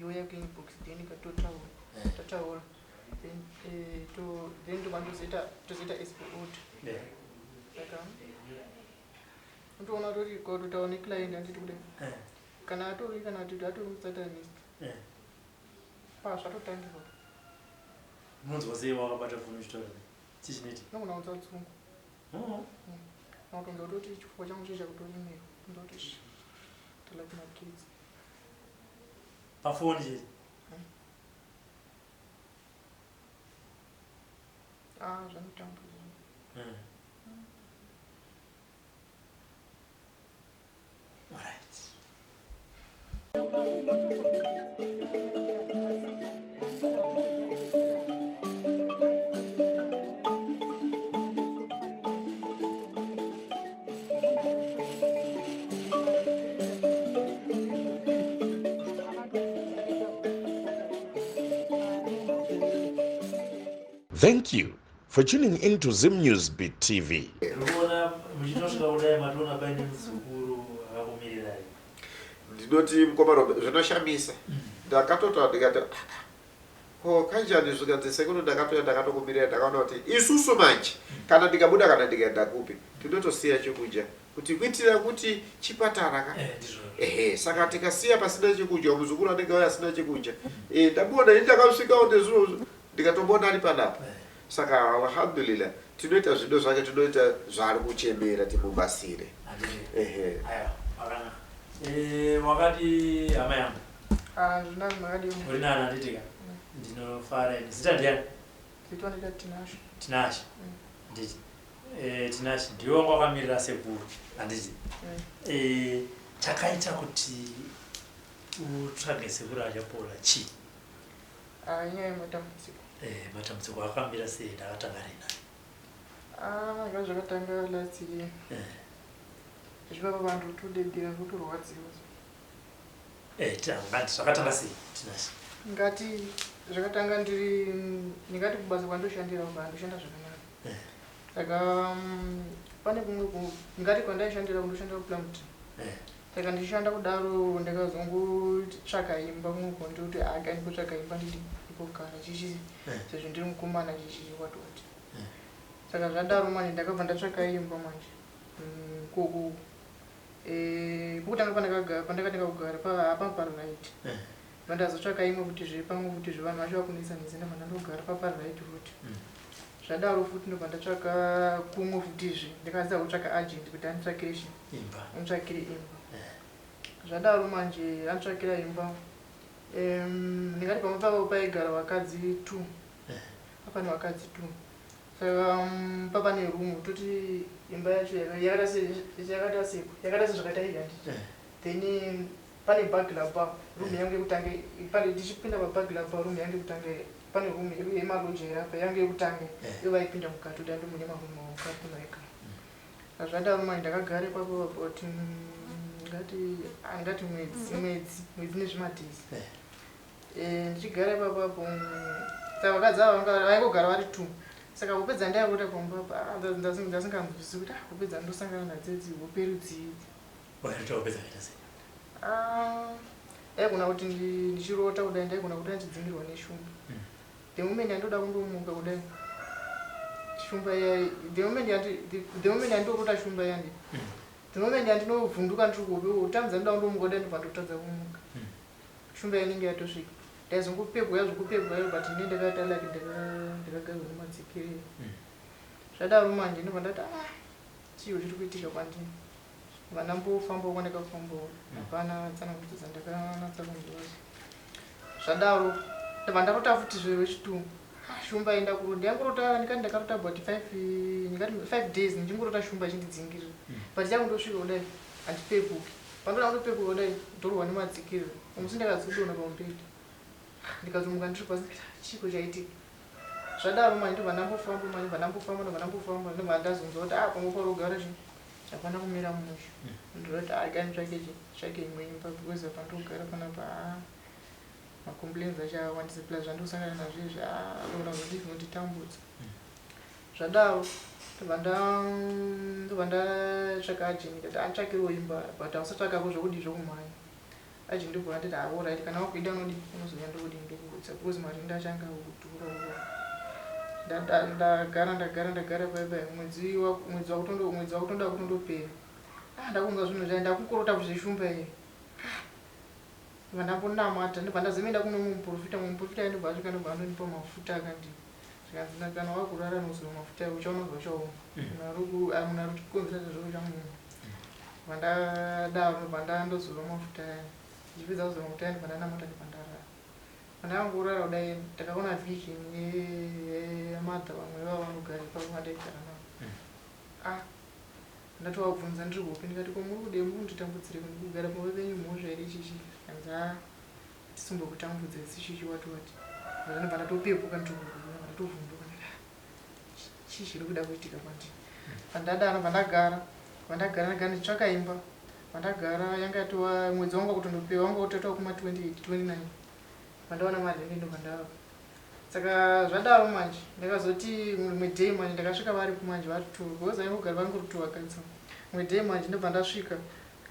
Youya kuinbox then ikatotaura Eh. tataura then eh, to then tobva tozoita tozoita as per order. Eh. Saka unotoona toti kototaura neclient handiti kudai Eh. kana atori kana kuti atori musatanist Eh. pa zvatotangirwa Unonzwa sei wakabata foni uchitaura? Chii chinoitika? unogona kunzwa dzungu Oh. unotonzwa kutoti chipfuwa changu chii chakutoremerwa unzwa kuti sh like magetsi. Pafoni chete. Ah, zvanotambudza. Mm. Alright. Thank you for tuning in to Zim News Beat TV. Ndikuona muchitosvika kudai matoona paine muzukuru akakumirirai. Ndinoti mukoma Robe zvinoshamisa. Ndakatotaura ndikati "Ah, ko kanjani zvikanzi sekuru ndakatouya ndakatokumirira ndakaona kuti isusu manje kana ndikabuda kana ndikaenda kupi tinotosiya chekudya kuti kuitira kuti chipatara ka Eh, ndizvo. ehe saka tikasiya pasina chekudya muzukuru anenge auya asina chekudya Eh, ndamuona ini ndakasvikawo nezuro ndikatomuona ari panapa Eh. saka alhamdulillah tinoita zvido zvake tinoita zvaari kuchemera timubatsire Handiti. ehe Aiwa, wakanaka. Eh, wakati hama yangu. Ah, zvinani makadini Uri nani handiti ka? Ndinofara ini. Zita ndiani? zitwa ndita Tinashe. Tinashe. Mm. Nditi. Eh, Tinashe ndiwe wanga wakamirira sekuru. Handiti. Mm. Eh, chakaita kuti utsvage sekuru achapola chii? Ah, inyaya yematambudziko. Eh, matambudziko akamira sei ndakatanga rina? Ah, zvanga zvakatanga last year. Eh. Zvipapa vantu todedera kutorwadziwa. Eh, ngati zvakatanga sei Tinashe? Ngati zvakatanga ndiri ndingati kubasa kwandoshandira uko handoshanda zvakanaka. Eh. Saka pane kumwe ngati kwandaishandira kundoshandira kuPlumtree. Eh. Saka ndichishanda kudaro ndakazongotsvaka imba kumwe kwandoti aka ndikotsvaka imba ndidi ndikogara chichi Eh. sezvo ndiri mukomana chichi what what. Eh. Saka zvadaro manje ndakabva ndatsvaka imba manje. Koko eh pokutanga pandakagara pandakatanga kugara pa hapa paright. Eh. Vandazotsvaka imwe futi zve pamwe futi zve vanhu vacho vakunetsa-netsa ndobva ndandogara paparight futi. Mm. Zvadaro futi ndobva ndatsvaka kumwe futizve ndakaziva kutsvaka agent kuti anditsvakire chi Imba. anditsvakire imba. Eh. Zvadaro manje anditsvakira imba ndingati pamwe pavo paigara vakadzi 2. Eh. Papane vakadzi 2. Saka papane room toti imba yacho yakaita se yakaita se yakaita sezvakaita iyi handiti. Eh. Then pane burglar bar room yangu yekutanga pane ndichipinda paburglar bar room yangu yekutanga pane room yemaloja iri apa yangu yekutanga Eh. iyo vaipinda mukati kuti ando mune maroom avo mukati maigara. Zvadaro manje ndakagara ipapo about ngati angati mwedzi mwedzi mwedzi nezvimadhezi. Eh. Eh, ndichigara ipapo apo saka vakadzi ava vanga vaingogara vari 2. Saka hope dzandairota pamba apa ah, ndasinganzwisisi kuti ah, hope dzandosangana nadzo idzi hope rudzii. Wakaita hope dzakaita sei? Ah, ndaigona kuti ndichirota kudai ndaigona kuti andidzingirwa neshumba. Mm. The moment yandoda kundomuka kudai shumba iya the moment yandi the moment yandorota shumba iya ndi Mm. the moment yandinovhunduka ndiri kuhope kutambidza ndoda kundomuka kudai ndobva ndotadza kumuka. Mm. Shumba iya inenge yatosvika. Ndaizongopepwa zvokupepwa iyo but ndine ndakaita like ndakagadzwa nemadzikirira. Mm. Zvadaro manje ndobva ndati ah chii chiri kuitika kwandiri. Vandambofambawo kwandakafambawo hapana tsanangudzo dzandakanatsa kunzwa. Zvadaro ndobva ndarota futi zve rwechitu. Ah, shumba enda kurota ndangorota ndikati ndakarota about 5 ndikati 5 days ndichingorota shumba ichindidzingirira. Mm. But changondosvika kudai handipepuki. Pandoda kundopepuka kudai ndorohwa nemadzikirira. Musi ndakazodonha pamubhedha. Ndikazomuka ndiri pasi ndikati "Ah, chiiko chaitika. Zvadaro manje ndobva ndambofamba manje ndobva ndambofamba ndobva ndambofamba ndobva ndazonzwa kuti ah pamwe parogara chi hapana kumira mushe. Mm. Ndinoti ah regai nditsvake chi tsvake imwe imba because pandogara panapa ah macomplaints acho awandisa plus zvandosangana nazvo izvi ah ndogona kuzoti zvinonditambudza. Mm. Zvadaro ndobva ndatsvaka agent ndikati anditsvakirewo imba but hausatsvakako zvokudii zvokumhanya. Achi ndobva anditi, "Ah, alright, kana wakuida unodi unozouya ndokudi ndokuudza," because marenda acho anga akudhura. Ndagara, ndagara, ndagara paipai. Mwedzi wakutonda kutondopera. Ah, ndakunzwa zvinhu zvaya, ndakukorota zveshumba iyi. Ndobva ndambonamata, ndobva ndazoenda kuno mumuprofita. Mumuprofita ndobva asvika, ndobva andonipa mafuta. Akandi zvikanzi, "Kana wakurara nozora mafuta ayo, uchaona zvachaona." Munhu ari kukonzera zvazvo uchamuona. Ndobva ndadaro, ndobva ndandozora mafuta aya. Ndichipedza kuzora mafuta aya, ndobva ndanamata, ndobva ndarara. Pandakangorara kudai, ndakaona vision yemadha vamwe vava vanogara ipapo vandaigara navo. Ah, ndatovabvunza ndiri hope, ndikati, "Ko muri kudei? Muri kunditambudzireko? Ndikugara pamba penyu mhosva here chichi?" Kanzi, "A, tisimbokutambudza isi chichi wati wati." Ndobva ndatopepuka ndiri hope, ndatovhunduka, ndikati, "Ah, chii chiri kuda kuitika kwandiri?" Pandadaro, pandagara, pandagara, ndagara ndichitsvaka imba. Pandagara, yanga yatova mwedzi wangu wakutondopewa, wanga watoitwa kuma 28 29, pandaona mari yangu, ndobva ndava. Saka zvadaro manje, ndakazoti rimwe day manje ndakasvika varipo manje vari two, because aingogara vangori two vakadzi. Rimwe day manje ndobva ndasvika,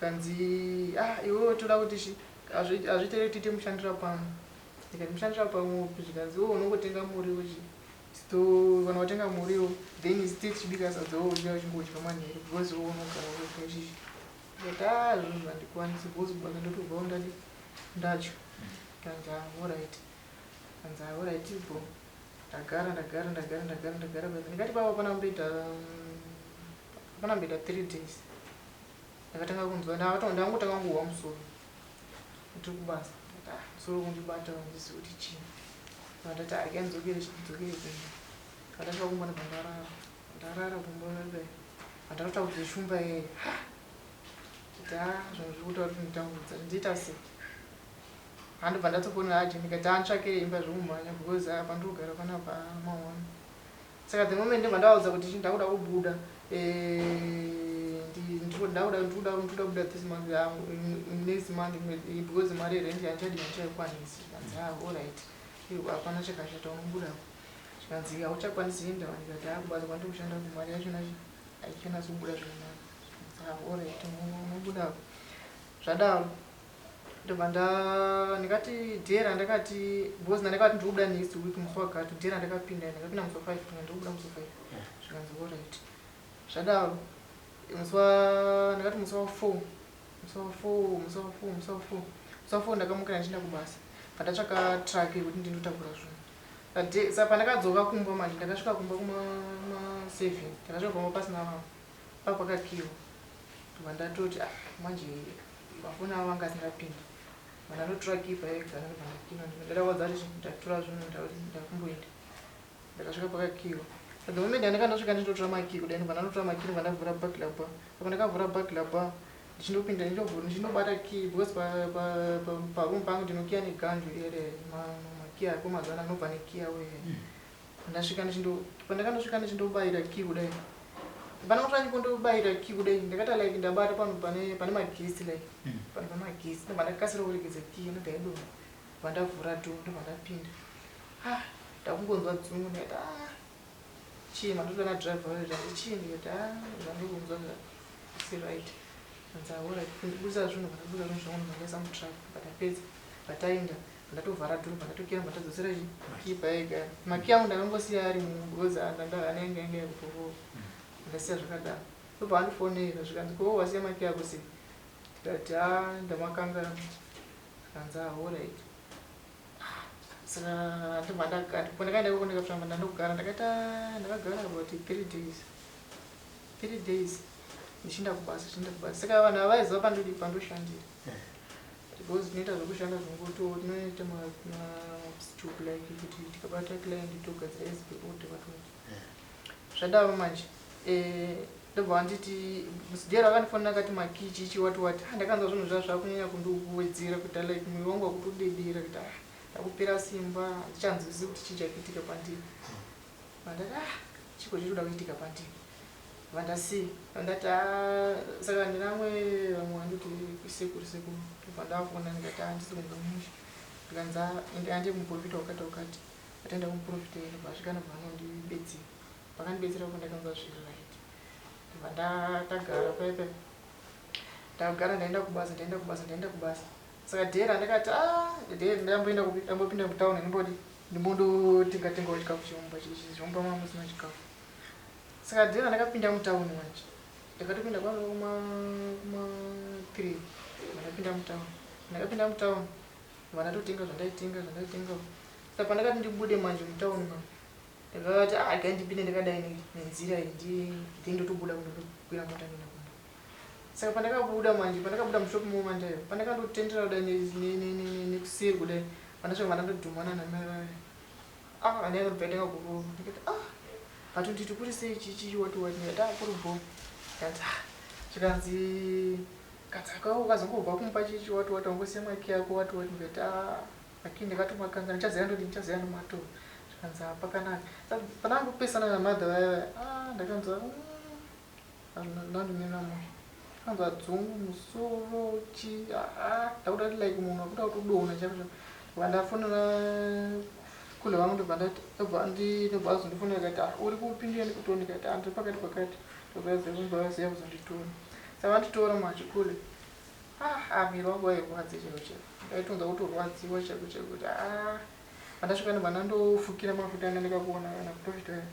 kanzi, "Ah, iwewe toda kuti chi hazviite kuti tiite mushandira pamwe." Ndikati, "Mushandira pamwe upi?" Zvikanzi, "Iwe unongotenga muriwo chi sto kana watenga muriwo, then isi tichibika sadza, iwe uchiuya uchingodya manheru, because iwe unogara wega chichi." Ndikati, "Ah, izvozvo handikwanisi, because kubasa ndotobvawo ndadi ndadya." Kanzi, "Ah, alright." Kanzi, "Ah, alright bo." Ndagara, ndagara, ndagara, ndagara, ndagara basa. Ndingati papa pana mboita 3 days, ndakatanga kunzwa, ndangotanga kuhwa musoro ndiri kubasa. Ndikati, "Ah, musoro kundibata, handizivi kuti chii." Ndati, "Regai ndzokere, ndzokere kumba." Ndasvika kumba, ndobva ndarara. Ndarara kumba pepe, pandarota kuti shumba yeye kuti, "A, zvinhu zviri kuita kuti nditambudza, ndiita sei?" Handobva ndatsofonera agent, ndikati, "Antsvakire imba zvekumhanya, because apa ndiri kugara panapa maone." Saka the moment ndobva ndavaudza kuti chi ndakuda kubuda, ndakuda kubuda this month, ah, next month, because mari yerent handichadi, handichaikwanisi. Zvikanzi, "Ah, alright, hapana chakashata, unobudapo." Zvikanzi, "Hauchakwanisi indawa?" Ndikati, "Ah, kubasa kwandiri kushanda kumari yachona haichanatsi kubuda zvakanaka." Zvikanzi, "Ah, alright, unobudapo." Zvadaro ndobva nda ndikati dhera, ndakati, because ndandakati ndiri kubuda next week musi wakati, dhera ndakapinda, ndakapinda musi wa5, ndiri kubuda musi wa5. Zvikanzi, "Alright." Zvadaro musi wa ndakati musi wa4, musi wa4, musi wa4, musi wa4, musi wa4 ndakamukira ndichienda kubasa. Pandatsvaka truck yekuti ndindotakura zvinhu. Saka pandakadzoka kumba manje, ndakasvika kumba kuma 7. Ndakasvika pamba pasina vanhu, papakakiwa. Ndobva ndatoti, "Ah, manje mafoni avo anga asingapindi." Vandandotora key paigara, ndobva ndapinda. Ndadawadza kuti ndatora zvinhu, ndakumboenda. Ndakasvika pakakiwa. The moment yandanga ndasvika, ndinotora makey kudai, ndobva ndandotora makey, ndobva ndavhura burglar bar. Apa ndakavhura burglar bar, ndichindopinda, ndichindobata key, because paroom pangu ndinokiya neganjo ere, makiya ako mazuva ano anobva nekiya we. Ndasvika, pandakandosvika ndichindobayira key kudai, pandakasvika ndichindobayira key kudai, ndakata like ndabata pano pane magesi, like pane magesi. Ndobva ndakasira kuregedza key, ndobva yadonha. Ndobva ndavhura door, ndobva ndapinda. Ah, ndakungonzwa dzungu. Ndikati, "Ah, chii?" Mandotoona driver wayo, "Chii?" Ndikati, "Ah, zvandikunzwa zvasi right." Anzi, "Alright, budisa zvinhu." Vandabuda zvinhu zvangu, ndobva ndaisa mutruck. Pandapedza, pataenda, ndatovhara door, pandatokiya, ndatodzosera chi key paigara. Makiyi angu ndakangosiya ari mu because hana yanga yakutorova. Ndasiya zvakadaro. Ndobva vandifonera, zvikanzi, "Ko wasiya makiyi ako sei?" Ndikati, "A, ndamakanganwa." Zvikanzi, "Ah, alright." Saka ndobva pandakaenda ikoko, ndikafamba, ndandogara, ndakaita, ndakagara about 3 days, 3 days ndichienda kubasa, ndichienda kubasa. Saka vanhu havaiziva pandodi pandoshandira, because tinoita zvokushanda zvongoto, tinoita majob like kuti tikabata client togadzira as per order vatoti. Zvadaro manje, ndobva vanditi dera, vakandifonera, akati makiyi chichi wati wati. Ah, ndakanzwa zvinhu zva zvakunyanya kundikuwedzera kuti like muviri wangu wakutodedera, kuti ah, ndakupera simba, handichanzwisisi kuti chii chakuitika pandiri. Vandati, "Ah, chiko chiri kuda kuitika pandiri?" Vandasiya, vandati, "Ah." Saka ndinamwe vamwe vandoti sekuru, sekuru. Ndobva ndavafona, ndikati, "Ah, handisi kunzwa mushe." Ndikanzi, "Ande kumuprofita wakati wakati." Ataenda kumuprofita, ndobva asvika, ndobva anondibetsera. Vakandibetsera ko, ndakanzwa zviri right. Ndobva ndagara paipai, ndagara, ndaenda kubasa, ndaenda kubasa, ndaenda kubasa. Saka day randakati ah day ndamboenda kupi ndambopinda mutown ndimbodi ndimbondotenga tengawo chikafu chemumba chizvomba mama musina chikafu. Saka day randakapinda mutown manje ndakatopinda kwanga kuma kuma 3 ndakapinda mutown. Ndakapinda mutown vandatotenga zvandaitenga zvandaitenga. Saka pandakati ndibude manje mutown ma ndakati ah regai ndipinde ndakadai nenzira iyi ndi ndotobuda kundokwira mota ndoenda kumba. Saka pandakabuda manje pandakabuda mushop mo manje ayo pandakandotendera kudai nekuseri kudai pandasvika vandandodhumana namai vaya. Ah andai ndakabva kurova ndikati ah but nditi kuri sei chichi wati wati ndikati ah kuri bho. Ndikati ah zvikanzi katsaka ukazongobva kumba chichi wati wati wangosiya maki ako wati wati ndikati ah maki ndakatomakanga ndichaziva ndodi ndichaziva ndomatora. Zvikanzi ah pakanaka. Saka pandangopesana namadha vaya vaya ah ndakanzwa ndandimira mushe. Ndakanzwa dzungu musoro chi ah ndakuda kuti like munhu akuda kutodonha chaiko chaiko. Ndobva ndafonera kule vangu ndobva ndati ndobva ndobva azondifonera akati ah uri kupi ndiye ndikutora ndikati ah ndiri pakati pakati. Ndobva aziva aziva kuzonditora. Saka vanditora manje kule. Ah ah muviri wangu wairwadza chaiko chaiko. Ndaitonzwa kutorwadziwa chaiko chaiko kuti ah pandasvika ndobva ndandofukira mafuta anga ndakakuona kana kuprofita aya.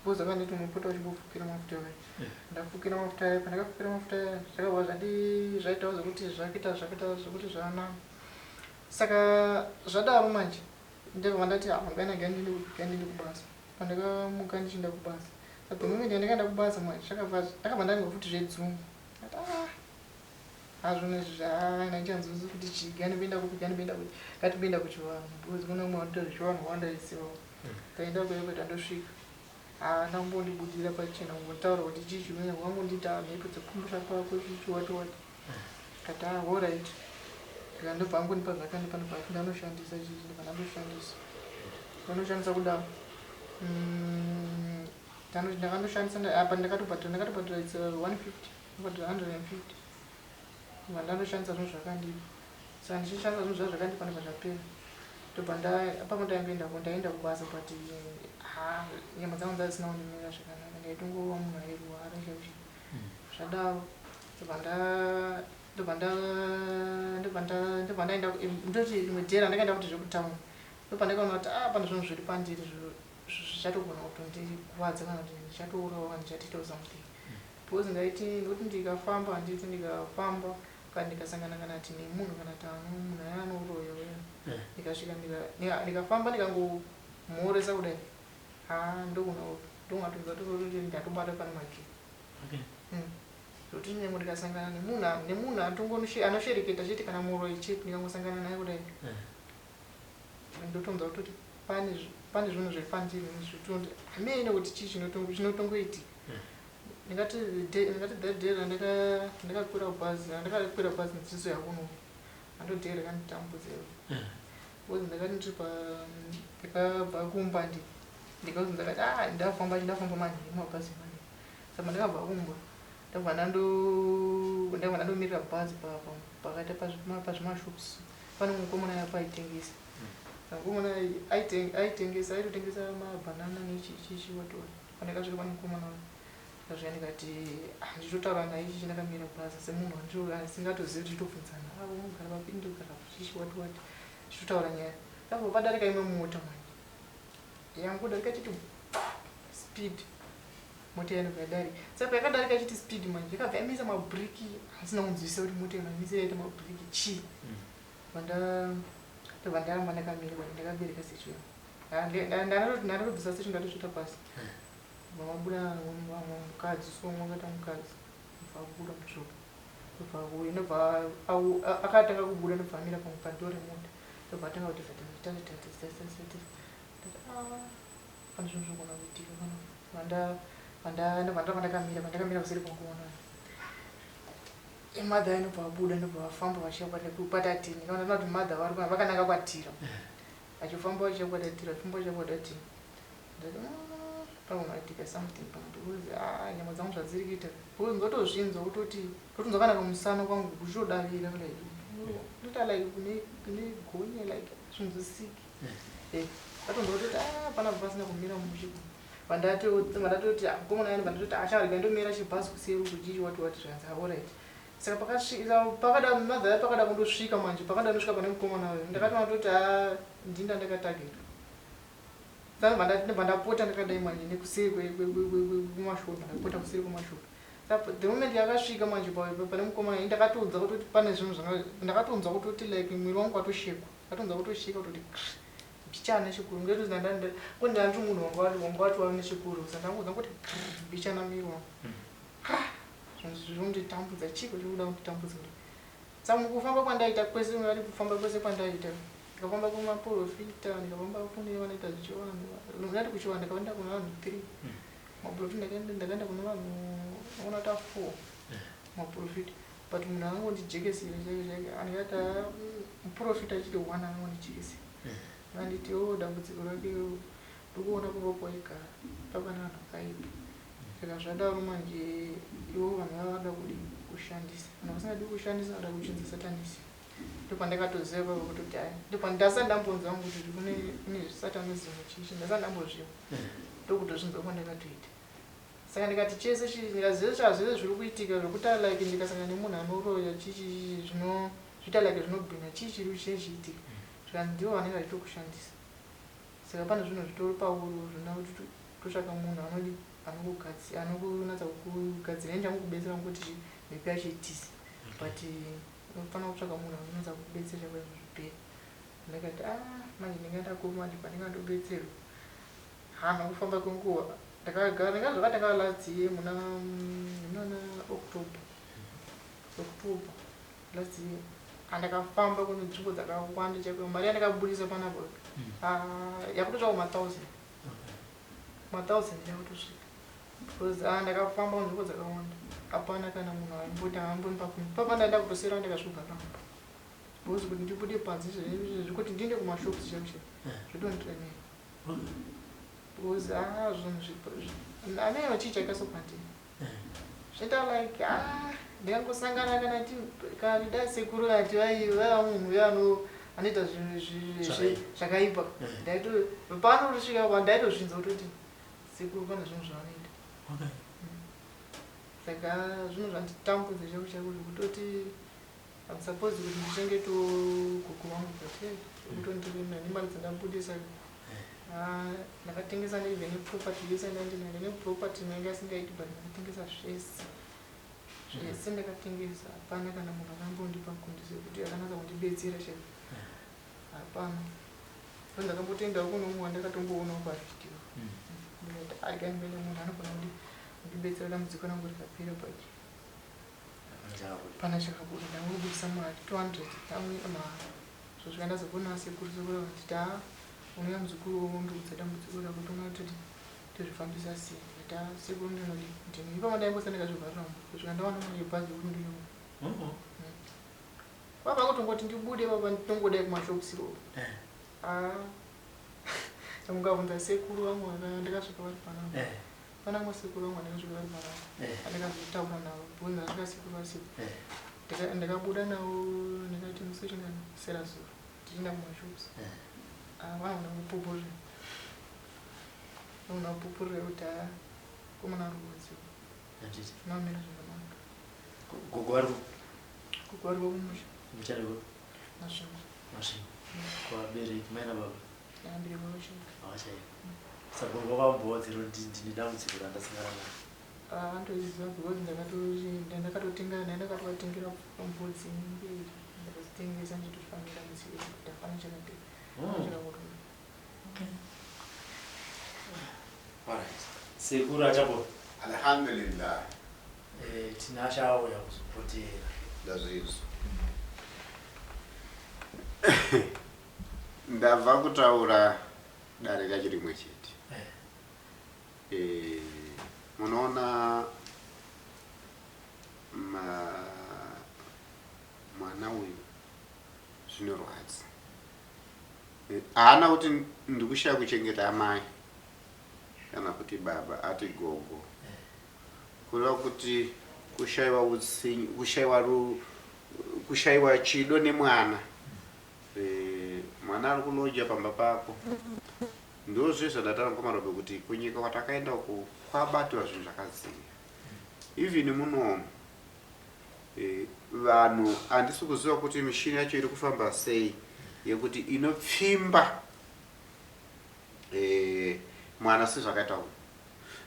Because vakanditi unopota uchimbofukira mafuta aya. Ndafukira mafuta aya pandakafukira mafuta aya zvakabva zvandi zvaitawo zvekuti zvakuita zvakuita zvekuti zvanaka. Saka zvadaro manje ndakabva ndati ah mangwana gandiende kubasa. Pandakamuka ndichienda kubasa. Saka the moment yandakaenda kubasa manje zvakabva ndakabva ndanzwa futi zvedzungu. Ndakati ah hazvona izvi zvandichanzwisi kuti chii gandipinda kupi gandipinda kupi ngatipinda kuchivanhu because kune umwe vanoita zvechivanhu wandaisiwa. Ndaenda kuya kuya ndosvika. Haana kumbondibudira pachena kumbotaura kuti chii chimene wangonditi ah mhepo dzekumbusha kwako chichi wati wati. Ndikati ah alright. Ndikandobva angondipa zvakandipa ndobva ati ndanoshandisa chichi ndobva ndandoshandisa. Ndanoshandisa kudaro. Ndakandoshandisa apa ndakatobhadhara ndakatobhadhara it's 150 ndakabhadhara 150. Ndobva ndandoshandisa zvinhu zvakandipa. Saka ndichishandisa zvinhu zviya zvakandipa ndobva zvapera. Ndobva nda ipapo ndaingoenda ndaenda kubasa but ha nyama dzangu dzanga dzisina kundimira zvakanaka ndaitongova munhu airwara chaiko chaiko. Zvadaro ndobva nda ndobva nda ndobva nda ndobva ndaenda ndoti rimwe day randakaenda kuti zvekutown ndopandakaona kuti ah pane zvinhu zviri pandiri zvichatogona kutondikuvadza kana kuti ndichatourawa kana ndichatoitawo something. Because ndaiti ndoti ndikafamba handiti ndikafamba kana ndikasangana kana kuti nemunhu kana kuti munhu aya anoroya uya ndikasvika ndikafamba ndikangomhoresa kudai haa ndogona ndogona kutoti ndatobata pane magee. Zvekuti nyangwe ndikasangana nemunhu nemunhu anoshereketa chete kana muroyi chete ndikangosangana naye kudai ndotonzwa kutoti pane pane zvinhu zviri pandiri zvekuti hameno kuti chii chinotongoitika. Ndingati ndingati that day randakakwira bhazi randakakwira bhazi ndichizoya kuno ndo day rakanditambudza iro. Because ndakati ndiri pa ndakabva kumba ndikazi ndakati ah ndafamba ndafamba manheru mabhazi manheru. Saka ndakabva kumba ndabva ndando ndabva ndandomirira bhazi pakati pazvimashops pane mukomana apo aitengesa. Saka mukomana aitengesa aitotengesa mabhanana nechichi wati wati. Pandakasvika pane mukomana uyu ndakasvika ndikati ah ndichitotaura naye chichi ndakamira bhazi semunhu asingatozivi tichitobvunzana ah unogara papi ndogara chichi wati wati tichitotaura nyaya. Ndabva padarika imwe mota manje yangodarika chiti speed mota iya ndobva yadarika. Saka payakadarika ichiti speed manje yakabva yamisa mabhiriki handisina kunzwisisa kuti mota iyi yaita mabhiriki chii. Ndobva ndaramba ndakamira but ndakabereka sechu yangu. Ndatobvisa sechu ndatosveta pasi. Ndobva mabuda mukadzi so makaita mukadzi ndobva abuda mushop. Ndobva auya ndobva akatanga kubuda ndobva amira padhoo remota ndobva atanga kuti tati ndati ah pane zvinhu zvinogona kuitika pano. Ndobva ndaramba ndakamira pandakamira kuseri kwangu mother inobva vabuda ndobva vafamba vachiya kwatatiri ndikaona kuti mother vari vakananga kwatira vachifamba vachiya kwatatira vachifamba vachiya kwatatira ndati panogona kuitika something pano because ah nyama dzangu zvadziri kuita because ndotozvinzwa kutoti ndotonzwa kana kumusana kwangu kuchitodavira kudai ndoita like kune gonye like zvinhu zvisiki ndatonzwa kutoti ah panapa pasina kumira mushe vandatoti mukomana yani vandototi acharega ndomira chibhazi kuseri uku chichi wati wati zvikanzi alright. Saka pakasvika pakada mother ya pakada kundosvika manje pakada ndosvika pane mukomana uyo ndakatoona kutoti haa ndini ndandakatagetwa. Saka ndobva ndapota ndakadai manje nekuseri kwemashoulder ndapota kuseri kwemashoulder. Saka the moment yakasvika manje pane mukomana ini ndakatonzwa kutoti pane zvinhu zvanga ndakatonzwa kutoti like mwiri wangu watoshekwa. Ndakatonzwa kutosheka kutoti krr mbichana nechikuru ngekuti ndanga ndiri munhu wanga watova nechikuru saka ndangonzwa kuti krr mbichana mwiri wangu. Ah zvinhu zviri kunditambudza chiiko chiri kuda kunditambudza kudai. Saka mukufamba kwandaita kwese ungati kufamba kwese kwandaita ndikafamba kumaporofita ndikafamba kune vanoita zvechivanhu ndingati kuchivanhu ndakaenda kune vanhu three maporofita ndakaenda ndakaenda kune vanhu vanoona kuita four maporofita but munhu akangondijekesera chaiko chaiko andikati ah, muporofita achiti one akangondijekesera akanditi o oh, dambudziko rake ndikuona kumba kwaigara papa nevanhu vakaipa Saka zvadaro manje ivo vanhu vava vada kudii kushandisa kana vasingadi kushandisa vada kuchinzi satanism ndopandakatoziva ipapo kutoti hai ndopandasati ndambonzwa hangu kuti kune kune satanism chichi ndasati ndambozviwa ndokutozvinzwa kwandakatoita saka ndikati chese ndikaziva zvazvese zviri kuitika zvekuti like ndikasangana nemunhu anoroya chichi zvino zviita like zvinobwinya chii chiri chichiitika zvikanzi ndivo vanenge vachitokushandisa Saka pane zvinhu zvitori pauri zvinoda kuti totsvaka munhu anodi anokugadzira anokunatsa kukugadzira ini ndangokubetsera kungoti chi mhepo yacho itize but unofanira kutsvaka munhu anonatsa kukubetsera chako izvo zvipere ndakati ah manje ndingaenda kupi manje pandingandobetserwa hana kufamba kwenguva ndakagara ndinga zvakatanga last year muna munana October October Last year andakafamba kune nzvimbo dzakawanda chaiko mari yandakabudisa panapa ah, yakutosvika kumathousand mathousand yakutosvika because ah, ndakafamba kunzvimbo dzakawanda hapana kana munhu aimboti ambonipa kumi papa ndaenda kutosera ndakasvika pamba because kuti ndibude panze zvekuti ndiende kumashops chaiko chaiko zvotondiremera because ah, zvinhu ameno chii chakaiswa pandiri Zvoita like ah ndikangosangana kana ti kana dai sekuru kana ti vaiva munhu uya ano anoita zvinhu zvakaipa ndaito paanotosvika pa ndaitozvinzwa kutoti sekuru pane zvinhu zvavanoita. Saka zvinhu zvanditambudza chaiko chaiko zvekutoti I'm supposed kuti ndichengetewo gogo vangu but hey zvekutondiremera nemari dzandabudisa Ah, ndakatengesa even neproperty yese ndandinayo neproperty inenge asingaiti but ndakatengesa zvese zvese ndakatengesa hapana kana munhu akambondipa kundiso yekuti akanatsa kundibetsera chaiko hapana so ndakambotendawo kune umwe wandakatomboonawo pavhidhiyo ndikati arikaimene munhu anogona kundibetsera dambudziko rangu rikapera but Hapana chakabuda ndangobudisa mari 200 yangu mahara zvosvika ndazopona sekuru sekuru vakanditi haa unouya muzukuru wondiudza dambudziko rako toona kuti tozvifambisa sei ndikati haa sekuru ndinodi ndini ipapa ndaimbosa ndakazvivharira mumba kusvika ndawana mari yebhazi yekuti ndiyo baba kutongoti ndibude baba nditongodai kumashops ikoko eh. ah. Mukabvunza sekuru vangu ndakasvika vari panapa eh. Pana vamwe sekuru vangu vandakasvika vari panapa eh. Andakazotaura navo because ndakasvika sekuru vasipo eh. Ndakabuda navo ndakati musi wechingani sera zuva tichienda kumashops ah, vanogona kupupurira vanogona kupupurira kuti haa komana ari kurwadziwa zvinomira zvakanaka. Gogo vari gogo vari kumusha muchariko Masvingo. Masvingo. Kuvabereki mai nababa? Vabereki vakashaika. Vakashaika. Saka gogo vakambovadzidzira kuti ndine dambudziko randasangana naro. Ah, vanotoziva because ndakatotenga naye ndakatovatengera mbudzi mbiri ndakadzitengesa ndichitofambira dambudziko iri kuti hapana chakati Oh. chakabuda. Okay. Alright. Sekuru achapo. Alhamdulillah. Eh, Tinashe auya kuzopotera. Ndazvinzwa. Ndabva kutaura dare racho rimwe chete. Eh. Eh, munoona ma, mwana uyu zvinorwadza. Eh, haana kuti ndikushaya kuchengeta amai kana kuti baba ati gogo. Kureva kuti kushaiwa utsinye, kushaiwa ru, kushaiwa chido nemwana. E, mwana ari kuloja pamba pako. Ndozve zvandataura mukoma Robe kuti kunyika kwatakaenda uku kwabatiwa zvinhu zvakaziya. Even munomu e, Vanhu handisi kuziva kuti mishini yacho iri kufamba sei yekuti inopfimba e, mwana sezvakaita uyu.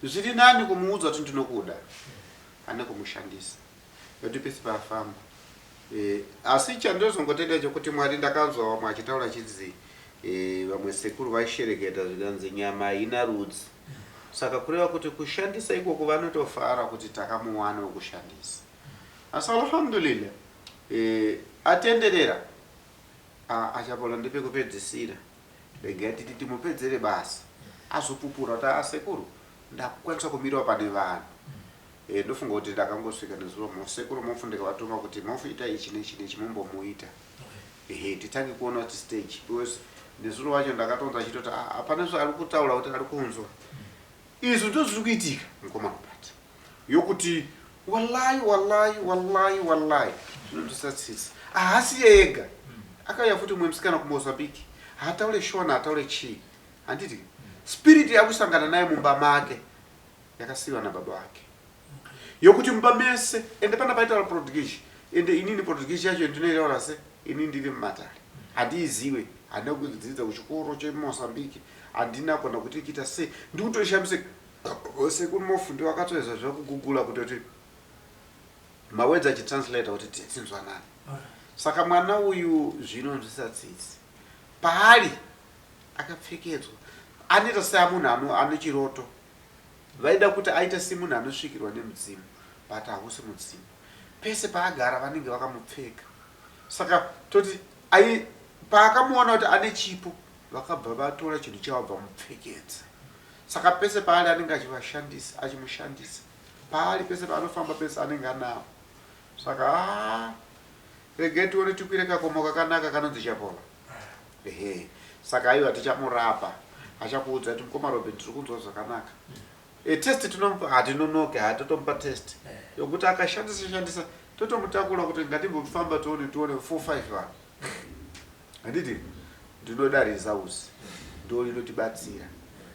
Zviri nani kumuudza kuti ndinokuda pane kumushandisa nekuti pese paafamba e, asi chandozongotenda chekuti Mwari ndakanzwa vamwe achitaura chinzi e, vamwe sekuru vaishereketa zvikanzi nyama haina rudzi saka kureva kuti kushandisa ikoko vanotofara kuti takamuwana wekushandisa asi alhamdulillah e, atenderera achapola ndepekupedzisira regai titi timupedzere basa azopupura kuti asekuru ndakukwanisa kumirawo pane vanhu e, ndofunga kuti ndakangosvika nezuro mosekuru mofu ndikavatuma kuti mofu ita ichi nechi nechi mumbomuita ehe titange kuona kuti stage because nezuro wacho ndakatonza achitoti ah, hapana zvaari kutaura kuti ari kunzwa izvi ndo zviri kuitika mukoma Robert yokuti wallahi wallahi wallahi wallahi zvinondisa tsitsi haasi ega akauya futi mumwe musikana kumozambique haataure shona haataure chii handiti spirit yakusangana naye mumba make yakasiyiwa nababa vake yokuti mumba mese ende pana paitaura portuguese ende inini portuguese yacho ndinoitaura se ini ndiri mumatare handiiziwe handina kudzidza kuchikoro chemozambique handina kona kuti ikiita sei ndikutoishambise sekuru mofu ndo akatoedza zvekugugula kutoti mawedzi achitranslata kuti tinzwanani saka mwana uyu zvinonzwisa tsitsi paari akapfekedzwa anoita seamunhu ane chiroto vaida kuti aite semunhu anosvikirwa nemudzimu but hausi mudzimu pese paagara vanenge vakamupfeka saka toti paakamuona kuti ane chipo vakabva vatora chinhu chavo vamupfekedza saka pese paari anenge achivashandisa achimushandisa paari pese paanofamba pese anenge anawo saka ah, regai tione tikwire kakomo kakanaka kanonzi chapola ehe saka aiwa tichamurapa achakuudza kuti mukoma robin tiri kunzwa zvakanaka e, test tinomupa hatinonoke hatotomupa test eh. yokuti akashandisa shandisa totomutakura kuti ngatimbofamba tione tione 4 5 vanhu handiti ndinoda results ndo rinotibatsira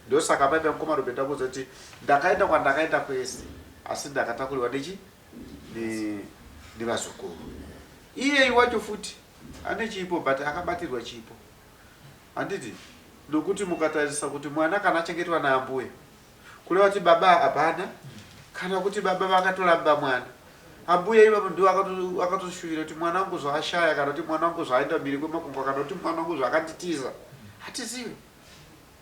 ndosaka mai pamukoma robin ndakuudza kuti ndakaenda kwandakaenda kwese asi ndakatakurirwa nechi nevazukuru iyeyi wacho futi ane chipo but akabatirwa chipo handiti nokuti mukatarisa kuti mwana kana achengetwa naambuya kureva kuti baba hapana kana kuti baba vakatoramba mwana ambuya ivavo ndivo akatoshuvira kuti mwana wangu zvaashaya kana kuti mwana wangu zvaaenda mhiri kwemakungwa kana kuti mwana wangu zvaakanditiza hatizivi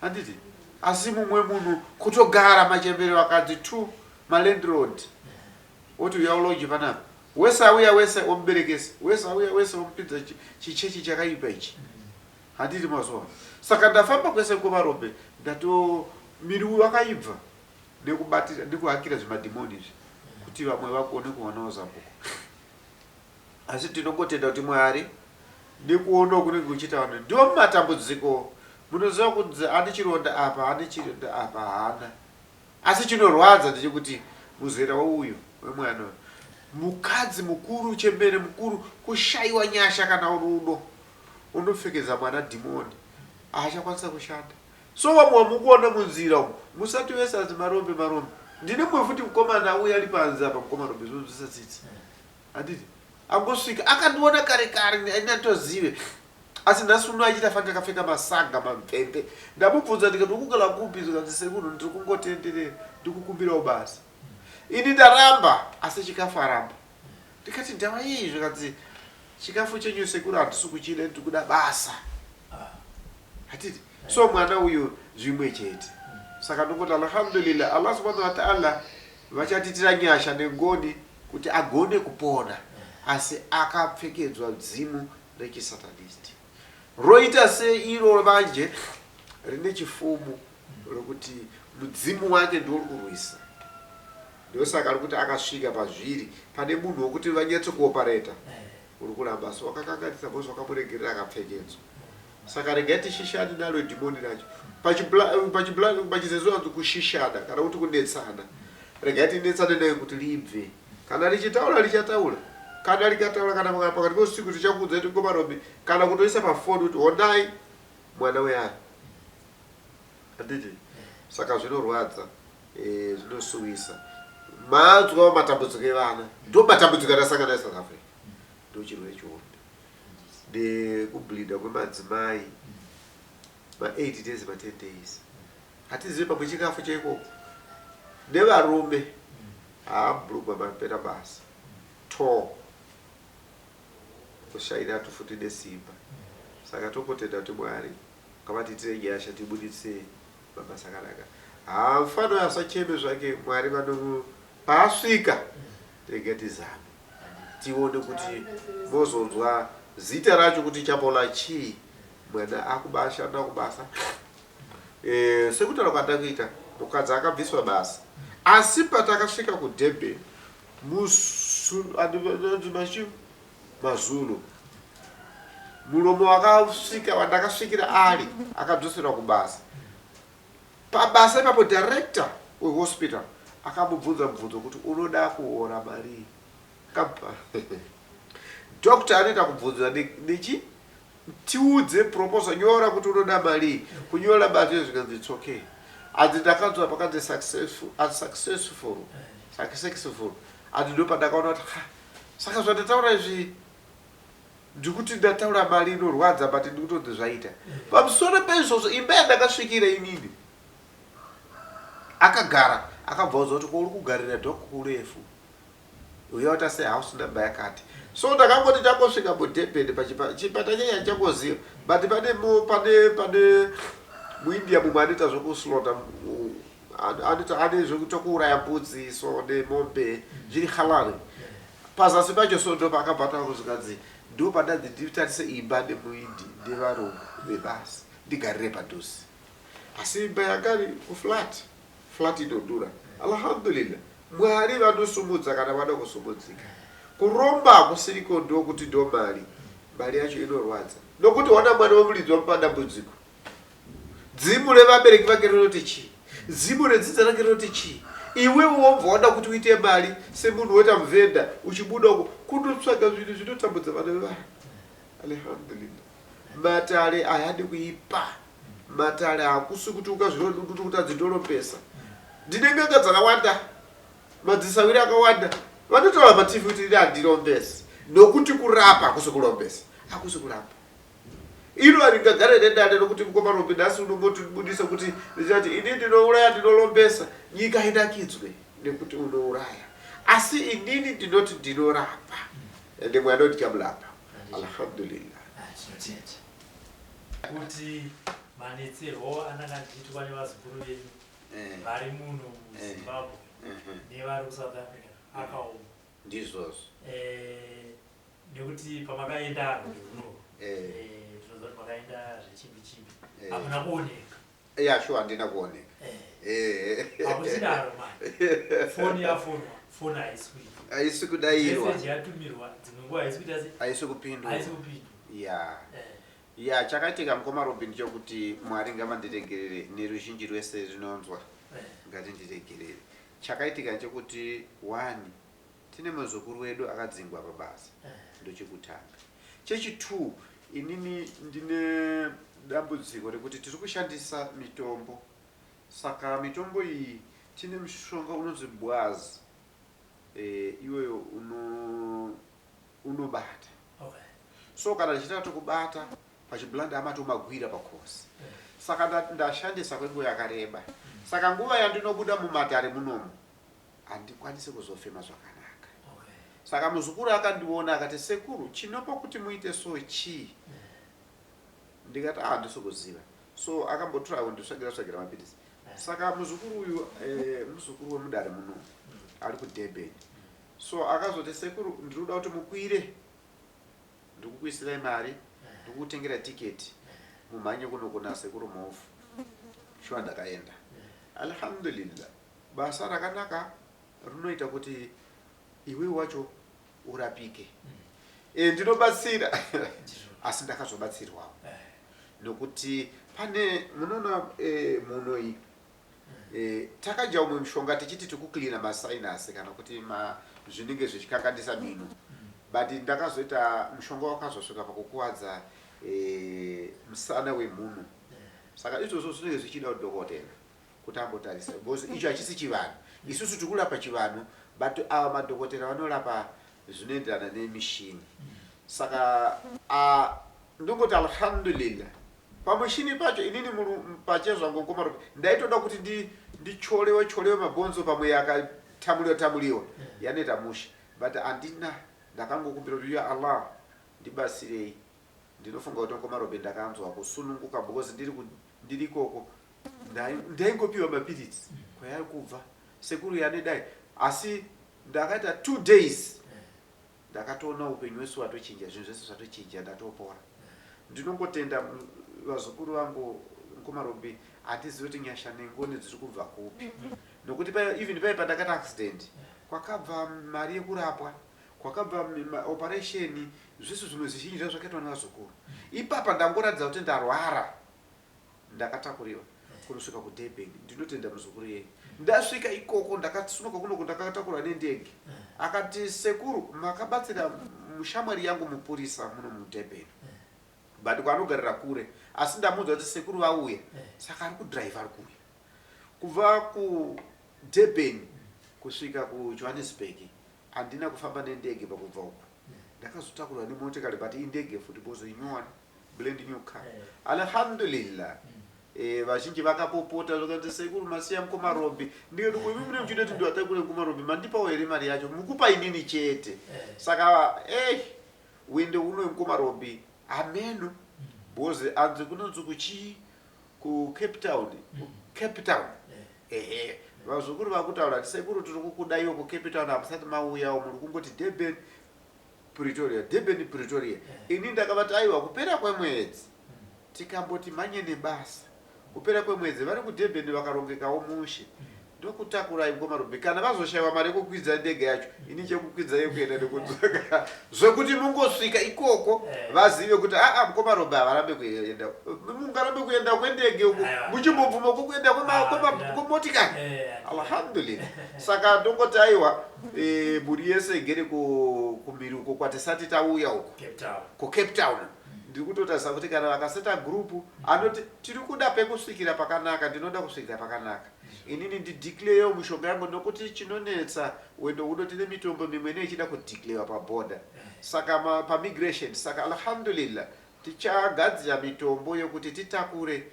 handiti asi mumwe munhu kutogara machembere vakadzi two malandlord oti uya uloji panapa wese auya wese omuberekesa wese auya wese omupinza chichechi chakaipa ichi handiti mazuva saka ndafamba kwese kuvarombe ndato miri uyu wakaibva nekubatira nekuhakira zvimadhimoni izvi kuti vamwe vagone kuwanawo zambuko asi tinongotenda kuti mwari nekuona kunenge kuchiita vanhu ndiwo matambudziko munoziva kunzi ane chironda apa ane chironda apa haana Asi chinorwadza ndechekuti muzera weuyu wemwana uyu mukadzi mukuru chembere mukuru kushaiwa nyasha kana rudo unopfekedza mwana dhimoni haachakwanisa kushanda so vamwe vamukuona munzira umu musati vese anzi marombe marombe ndine mumwe futi mukomana auya ari panze apa mukoma rombe zvinonzwisa tsitsi handiti angosvika akandiona kare kare ndatozive asi nhasi uno achiita fanike akapfeka masaga mamvembe ndamubvunza ndikati ukugara kupi zvikanzi sekuru ndiri kungotenderera ndikukumbirawo basa ini ndaramba asi chikafu aramba ndikati ndava yei zvikanzi chikafu chenyu sekuru handisi kuchida ndiri kuda basa hatiti so mwana uyu zvimwe chete saka ndongoti alhamdulillah allah subhanahu wataala vachatitira nyasha nengoni kuti agone kupona asi akapfekedzwa dzimu rechisatanist roita seiro manje rine chifumu rokuti mudzimu wake ndiwo uri kurwisa ndosaka ari kuti akasvika pazviri pane munhu wokuti vanyatso kuopareta uri kuramba asi wakakanganisa bhozi wakamuregerera akapfekedzwa saka regai tishishane naro dhimoni racho pachizezo anzi kushishana kana kuti kunetsana regai tinetsane nayo kuti libve kana richitaura richataura kana rikataura kana pakati peusiku tichakuudza kuti ngoma robi kana kutoisa pafoni kuti honai mwana weani handiti saka zvinorwadza eh, zvinosuwisa manzwa matambudziko evana ndo matambudziko atasangana esouth africa. Ndochirwere chihombe nekubleeda kwemadzimai ma 8 days, ma 10 days, hatizivi pamwe chikafu chaikoko. Nevarume haabhurugwa mapera basa to kushaina futi nesimba. Saka tongotenda kuti Mwari ngavatiitire nyasha, tibuditse mabasa akanaka. Haamfano asacheme zvake, Mwari vano paasvika. Rega tizame tione kuti mozonzwa zita racho kuti Chapola chii. Mwana akubashanda kubasa. Sekutaura kwandakuita, mukadzi akabviswa basa, asi patakasvika kuDurban machi mazulu muromo wakasvika wandakasvikira ari akadzoserwa kubasa. Pabasa ipapo director wehospital akamubvunza mubvunzo kuti unoda kuora marii. Kapa doctor anoita kubvunzwa nechi tiudze proposal, nyora kuti unoda marii, kunyora basa. Zvikanzi it's okay. Ati ndakanzwa pakanzi successful, unsuccessful, successful. Ati ndo pandakaona kuti ha, saka zvandataura izvi ndikuti ndataura mari inorwadza, but ndikutonzi zvaita. Pamusoro peizvozvo, imba yandakasvikira inini akagara, akabva udza kuti kwauri kugarira doc kurefu, uya uta se house number yakati. So ndakangoti tangosvika muDurban pachipata chanya changoziva, but pane pane pane muIndia mumwe anoita zvekuslaughter, anoita ane zvekutokuuraya mbudzi so nemombe zviri halal pazasi pacho. So ndo paakabva taura kuzvikanzi ndo pandanzi nditarise imba nemuindi nevarungu vebasa, ndigarire padhuze, asi imba yanga iri kuflat, flat inodhura. Alhamdulillah, Mwari vanosumudza kana vada kusumudzika. Kuromba hakusiriko ndokuti ndo mari, mari yacho inorwadza nokuti wana mwana wemuridzi wamupa dambudziko. Dzimu revabereki vake rinoti chii? Dzimu redzidza rake rinoti chii? Iwewe wobva wada kuti uite mari semunhu woita muvhenda, uchibuda uko kundotsvaga zvinhu zvinotambudza vana vevanhu. Alhamdulillah, matare hayadi kuipa. Matare hakusi kuti ukazvirodudutu kuti adzindorombesa. Ndine n'anga dzakawanda, madzisawiri akawanda vanotaura paTV kuti ini handirombesi, nokuti kurapa hakusi kurombesa, hakusi kurapa. Iro haringagare nedare nokuti mukoma Rombe nhasi unombotibudisa kuti ndichati ini ndinouraya, ndinorombesa, nyika inakidzwe nekuti unouraya. Asi inini ndinoti ndinorapa, ende mwana ndichamurapa, alhamdulillah. Tinotenda kuti manetserwo ananga ndichiitwa nevazukuru venyu vari muno muZimbabwe nevari kuSouth Africa akaoma. Ndizvozvo. Nekuti pamakaenda rwendo runoru, tinoziva kuti makaenda zvechimbi chimbi, hamuna kuoneka. Ya, sure, handina kuoneka. Hakuchidaro mani, foni yafonwa, foni haisi kuita, haisi kudayirwa, meseji yatumirwa dzimwe nguva haisi kuita se haisi kupindurwa. Haisi kupindurwa. Ya, chakaitika mukoma Robin chokuti Mwari ngavandiregerere neruzhinji rwese rinonzwa, ngatindiregerere. Chakaitika nchekuti one, tine muzukuru wedu akadzingwa pabasa, ndochekutanga. Chechi2, inini ndine dambudziko rekuti tiri kushandisa mitombo. Saka mitombo iyi, tine mushonga unonzi bwaz, iyoyo unobata. So kana tichita tokubata pachiblanda amatomagwira pakosi. Saka ndashandisa kwenguva yakareba, saka nguva yandinobuda mumatare munomu handikwanisi kuzofema zvakanaka. Saka muzukuru akandiona akati, "Sekuru, chinopa kuti muite so chii?" Ndikati, "Ah, handisi kuziva." So akambotura kunditsvagira tsvagira mapirisi. Saka muzukuru uyu, muzukuru wemudare muno ari kuDurban, so akazoti, "Sekuru, ndiri kuda kuti mukwire, ndikukuisirai mari, ndikukutengera tiketi, mumhanye kuno kuna Sekuru Mhofu." Shuwa ndakaenda, alhamdulillah. Basa rakanaka rinoita kuti iwe wacho urapike. Ndinobatsira, asi ndakazobatsirwawo nokuti pane munoona, muno iyi, takadya umwe mushonga tichiti tikucleana masinus kana kuti zvinenge zvichikanganisa mino, but ndakazoita mushonga wakazosvika pakukuwadza musana wemhuno. Saka izvozvo zvinenge zvichida dhokotera kuti ambotarisa, because icho hachisi chivanhu. Isusu tiri kurapa chivanhu, but ava madhokotera vanorapa zvinoenderana nemishini. Saka a ndongoti alhamdulillah pamushini pacho inini pachezvangu mukoma Robi ndaitoda kuti ndi ndicholewe cholewe mabhonzo pamwe yakatamuliwa tamuliwa yanoita mushe but handina ndakangokumbira kuti ya Allah ndibatsirei ndinofunga kuti mukoma Robi ndakanzwa kusununguka because ndiri ndiri ikoko ndaingopiwa mapiritsi kwayari kubva sekuru yanedai asi ndakaita 2 days ndakatoona upenyu hwese hwatochinja, zvinhu zvese zvatochinja, ndatopora. Ndinongotenda vazukuru vangu mukoma Robi, handizivi kuti nyasha nengoni dziri kubva kupi nokuti even pai pandakaita accident kwakabva mari yekurapwa, kwakabva operation, zvese zvimwe zvizhinji zvaa zvakaitwa nevazukuru. Ipapa ndangoratidza kuti ndarwara, ndakatakuriwa kunosvika kuDurban. Ndinotenda muzukuru yeye. Ndasvika ikoko ndakasunuka kunoko ndakatakurwa nendege. Akati, "Sekuru, makabatsira mushamwari yangu mupurisa muno muDurban, but kwaanogarira kure, asi ndamuudza kuti sekuru vauya, saka ari kudhiraivha ari kuuya." Kubva kuDurban kusvika kuJohannesburg handina kufamba nendege. Pakubva uku ndakazotakurwa nemotikari, but indege futi because inyowani, brand new car. Alhamdulillah. Vazhinji vakapopota zvakanzi, "Sekuru, masiya mukoma Robi." Ndikati, "Imi mune muchida kuti ndivatakure mukoma Robi, mandipawo here mari yacho? Mukupa inini chete." Saka wendo uno mukoma Robi ameno because anzi kunonzi kuchii kuCape Town, Cape Town. Ehe, vazukuru vakutaura kuti, "Sekuru, tiri kukudaiwo kuCape Town, hamusati mauyawo, muri kungoti Durban, Pretoria, Durban, Pretoria." Ini ndakavati, "Aiwa, kupera kwemwedzi tikamboti manye nebasa, kupera kwemwedzi vari kuDurban vakarongekawo mushe, ndokutakurai mukoma Robi. Kana vazoshayiwa mari yekukwidza ndege yacho, ini chekukwidza yekuenda nekudzoka, zvekuti mungosvika ikoko vazive kuti aa, mukoma Robi havarambe kuenda. Mungarambe kuenda kwendege uku muchimbobvuma kukuenda kwemotikari." Alhamdulillah. Saka ndongoti aiwa, mhuri yese igere kumhiri uko kwatisati tauya uko kuCape Town. Ndiri kutotarisa kuti kana vakaseta group anoti tiri kuda pekusvikira pakanaka, ndinoda kusvikira pakanaka inini ndideclarewo mishonga yangu, nokuti chinonetsa wendo uno tine mitombo mimwe ine ichida kudeclarewa paborder, saka pamigration. Saka alhamdulillah tichagadzira mitombo yokuti titakure.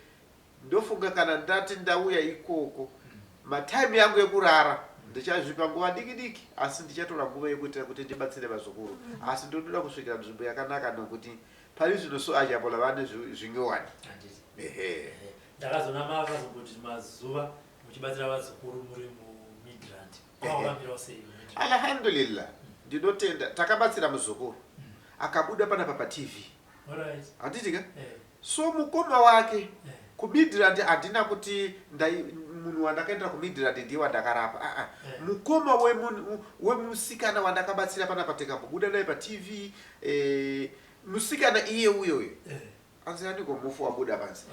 Ndofunga kana ndati ndauya ikoko, matime yangu yekurara ndichazvipa nguva diki diki, asi ndichatora nguva yekuitira kuti ndibatsire vazukuru. Asi ndotoda kusvikira nzvimbo yakanaka nokuti pari zvino so achapola vane zvinyowani. Ehe. Ndakazoona makazomboti mazuva muchibatsira vazukuru muri muMidrand. Kwakafambirawo sei muMidrand? Alhamdulillah, ndinotenda. Takabatsira muzukuru akabuda panapa paTV. Handiti ka? So mukoma wake kuMidrand, handina kuti ndai munhu wandakaendera kuMidrand ndiye wandakarapa, aa. Mukoma wemusikana wandakabatsira panapa, tikambobuda naye paTV, musikana iye uyoyo anzi aniko mufu wabuda panzi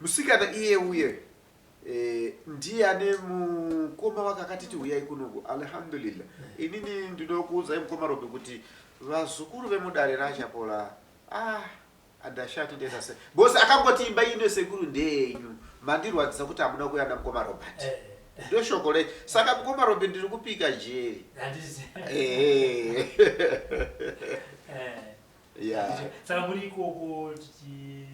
musikana iye uye ndiye ane mukoma wake akatiti uyai kunoku. Alhamdulillah, inini ndinokuudzai mukoma Robi kuti vazukuru vemudare raChapola, ah, andashati ndeza sei because akangoti, "Imba ino sekuru ndeyenyu, mandirwadzisa kuti hamuna kuuya namukoma Robert." Ndoshoko re saka mukoma Robi ndiri kupika jeri. Handiti? Ehe. Ya. Saka muri ikoko tichi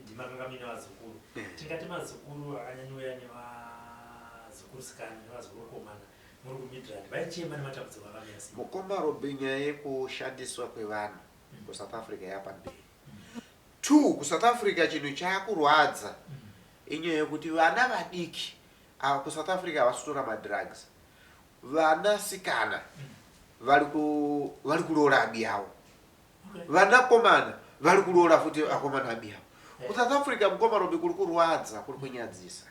ndimakanga muine vazukuru. Tingati mazukuru akanyanyouya nevazukurusikana nevazukurukomana muri kuMidrand vaichema nematambudziko akamira sei? Mukoma Robi, nyaya yekushandiswa kwevanhu kuSouth Africa yapamberi. Two, kuSouth Africa chinhu chaakurwadza inyaya yekuti vana vadiki ava kuSouth Africa havasi kutora madrugs. Vanasikana vari kuroora abi yavo. Vanakomana vari kuroora futi akomana abi yavo kuSouth Africa. Mukoma Robi, kuri kurwadza, kuri kunyadzisa.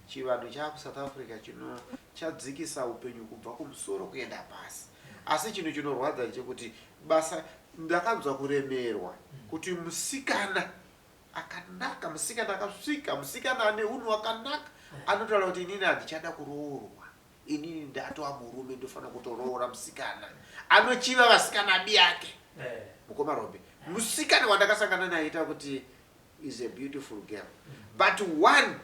Chivanhu chaakuSouth Africa chino chadzikisa upenyu kubva kumusoro kuenda pasi. Asi chinhu chinorwadza ndechekuti basa ndakanzwa kuremerwa kuti musikana akanaka, musikana akasvika, musikana ane unhu hwakanaka anotaura kuti, "Inini handichada kuroorwa, inini ndatova murume, ndofanira kutoroora musikana anochiva vasikana abi yake." Mukoma Robi, musikana wandakasangana naye ita kuti is a beautiful girl, but one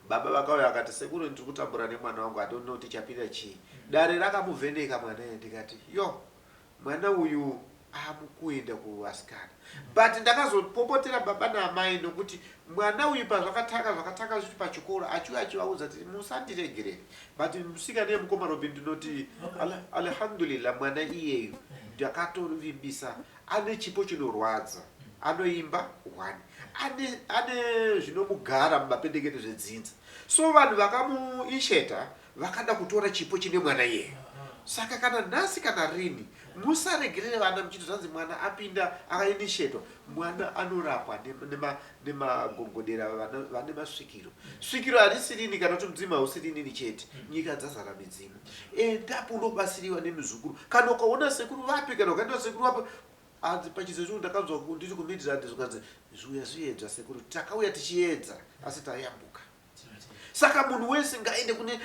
baba vakauya vakati, "Sekuru, ndiri kutambura nemwana wangu, I don't know tichapinda chii." Dare rakamuvheneka mwana iye, ndikati, "Yo, mwana uyu." Amukuenda kuvasikana, but ndakazopopotera baba naamai nokuti mwana uyu pazvakatanga zvakatanga zviri pachikoro achiuya achivaudza kuti musandiregerere, but musikana yemukoma Robin, ndinoti alhamdulillah, mwana iyeyu ndakatovimbisa ane chipo chinorwadza, anoimba one, ane zvinomugara mumapendekete zvedzinza. So vanhu vakamuisheta vakada kutora chipo chine mwana iyeyo. Saka kana nhasi kana rini, musaregerere vana muchiti zvanzi mwana apinda akainishetwa. Mwana anorapwa nemagogodera vane masvikiro. Svikiro harisi rini kana kuti mudzimu hausi rinini chete. Nyika dzazara midzimu. Endapo unobatsiriwa nemuzukuru. Kana ukaona sekuru vapi, kana ukaenda sekuru vapi, hanzi pachizezu ndakanzwa ndiri kuMidrand, zvikanzi zviuya zviedza sekuru, takauya tichiedza asi tayambuka. Saka munhu wese ngaende kune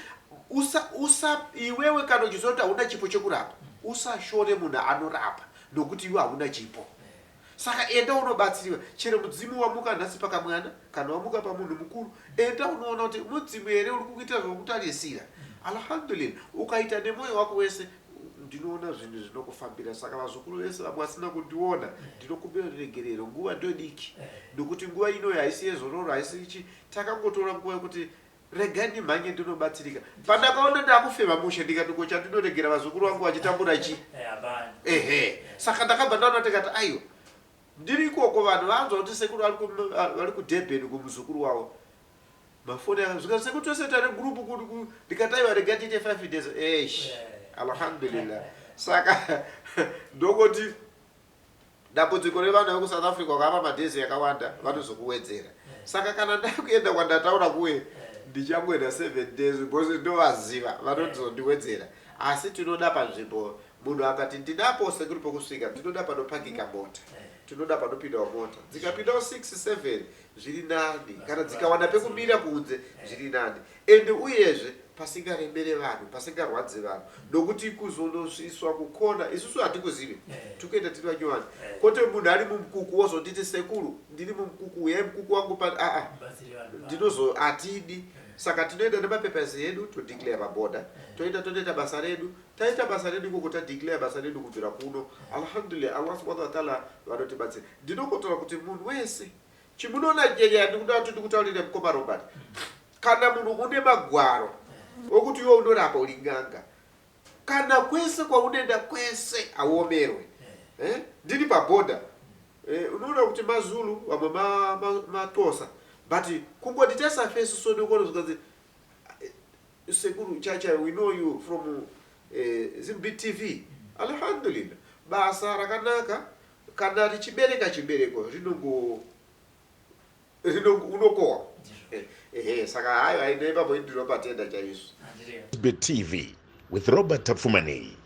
usa, usa iwewe kana uchiziva kuti hauna chipo chekurapa, usashore munhu anorapa nokuti iwe hauna chipo. Saka enda unobatsiriwa. Chero mudzimu wamuka nhasi pakamwana kana wamuka pamunhu mukuru, enda unoona kuti mudzimu here uri kukuita zvokutarisira. Alhamdulillah, ukaita nemwoyo wako wese, ndinoona zvinhu zvinokufambira. Saka vazukuru vese vamwe vasina kundiona, ndinokumbira ruregerero, nguva ndodiki nokuti nguva inoyo haisi yezororo, haisi ichi. Takangotora nguva yekuti regai ndimhanye ndinobatsirika. Pandakaona ndakufema mushe, ndikati ko chandinoregera vazukuru vangu vachitambura chi? Hapana. Ehe, saka ndakabva ndaona, tikati aiwa, ndiri ikoko, vanhu vanzwa kuti sekuru vari kuDurban kumuzukuru wavo, mafoni akazvika, sekuru tose tare group, ndikati aiwa, regai tiite 5 days. Eish, alhamdulillah. Saka ndongoti dambudziko revana vekuSouth Africa, wakava madays yakawanda vanozokuwedzera. Saka kana ndakuenda kwandataura kuye, ndichangoenda 7 days because ndovaziva vanozondiwedzera. Asi tinoda panzvimbo, munhu akati ndinapo sekuri pokusvika, ndinoda panopakika mota, tinoda panopindawo mota, dzikapindawo 6 7 zviri nani, kana dzikawana pekumira kunze zviri nani. Ende uyezve pasingaremere vanhu, pasingarwadze vanhu, nokuti kuzonosviswa kukona isusu hatikuzivi, tikuenda tiri vanyowani. Kwete munhu ari mumukuku wozonditi sekuru ndiri mumukuku, uyai mukuku wangu pa aa. Batsiri vanhu. Ndinozo hatidi. Saka tinoenda nemapapers edu, todeclare paborder, toenda tonoita basa redu. Taita basa redu ikoko, tadeclare basa redu kubvira kuno, alhamdulillah, Allah subhanahu wa taala vanotibatsira. Ndinokotora kuti munhu wese chimunoona nyaya ndikuda kuti ndikutaurire, mukoma Robert, kana munhu une magwaro okuti iwe unorapa, uri n'anga, kana kwese kwaunoenda kwese hauomerwe. Eh? Ndiri paborder, unoona kuti maZulu vamwe maXhosa, but kungoti taisa face so ndikuona zvikanzi sekuru chacha, we know you from Zimb TV. Alhamdulillah, basa rakanaka kana richibereka chibereko rinongo unokohwa. Ehe, saka hayo aine ipapo, indinopatenda chaizvo. Handiti. Zimbeat TV with Robert Tapfumanei.